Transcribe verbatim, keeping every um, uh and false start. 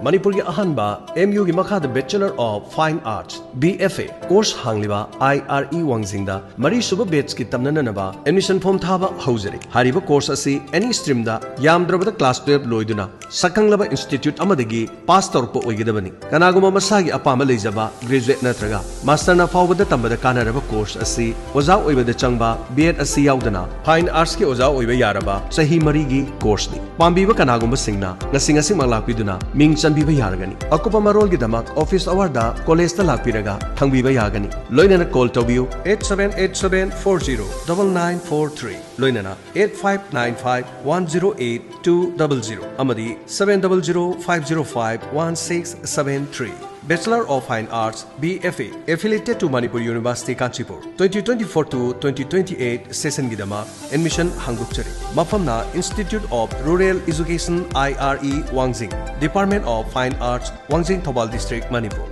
ꯃꯅꯤꯄꯨꯔꯒꯤ ꯑꯍꯥꯟꯕ ꯑꯦꯝ ꯌꯨꯒꯤ ꯃꯈꯥꯗ Bachelor of Fine Arts, B F A, course ꯍꯥꯡꯂꯤꯕ I R E ꯋꯥꯡꯖꯤꯡꯗ ꯃꯔꯤꯁꯨꯕ batchꯀꯤ ꯇꯝꯅꯅꯕ admission form ꯊꯥꯕ ꯍꯧꯖꯔꯤ꯫ ꯍꯥꯏꯔꯤꯕ course ꯑꯁꯤ any streamꯗ ꯌꯥꯝꯗ꯭ꯔꯕꯗ class twelve ꯂꯣꯏꯗꯨꯅ ꯁꯛꯈꯪꯂꯕ institute ꯑꯃꯗꯒꯤ pass ꯇꯧꯔꯛꯄ ꯑꯣꯏꯒꯗꯕꯅꯤ꯫ ꯀꯅꯥꯒꯨꯝꯕ ꯃꯁꯥꯒꯤ ꯑꯄꯥꯝꯕ ꯂꯩꯖꯕ graduate ꯅꯠꯇ꯭ꯔꯒ masterꯅ ꯐꯥꯎꯕꯗ ꯇꯝꯕꯗ ꯀꯥꯟꯅꯔꯕ course ꯑꯁꯤ ꯑꯣꯖꯥ ꯑꯣꯏꯕꯗ ꯆꯪꯕ B Ed ꯑꯁꯤ ꯌꯥꯎꯗꯅ Fine Artsꯀꯤ ꯑꯣꯖꯥ ꯑꯣꯏꯕ ꯌꯥꯔꯕ ꯆꯍꯤ ꯃꯔꯤꯒꯤ courseꯅꯤ꯫ ꯄꯥꯝꯕꯤꯕ ꯀꯅꯥꯒꯨꯝꯕꯁꯤꯡꯅ ꯉꯁꯤ ꯉꯁꯤꯃꯛ ꯂꯥꯛꯄꯤꯗꯨꯅ ꯃꯤꯡ ꯆꯟꯕꯤꯕ ꯌꯥꯔꯒꯅꯤ꯫ ꯑꯀꯨꯞꯄ ꯃꯔꯣꯜꯒꯤꯗꯃꯛ office hourꯗ collegeꯇ ꯂꯥꯛꯄꯤꯔꯒ ꯈꯪꯕꯤꯕ ꯌꯥꯒꯅꯤ꯫ ꯂꯣꯏꯅꯅ call ꯇꯧꯕꯤꯌꯨ eight seven eight seven four zero double nine four three, ꯂꯣꯏꯅꯅ eight five nine five one zero eight two double zero ꯑꯃꯗꯤ seven double zero five zero five one six seven three꯫ Bachelor of Fine Arts, B F A, affiliated to Manipur University, Kanchipur, twenty twenty-four to twenty twenty-eight sessionꯒꯤꯗꯃꯛ admission ꯍꯥꯡꯗꯣꯛꯆꯔꯤ꯫ ꯃꯐꯝꯅ Institute of Rural Education, I R E, ꯋꯥꯡꯖꯤꯡ, Department of Fine Arts, ꯋꯥꯡꯖꯤꯡ, Thoubal District, Manipur.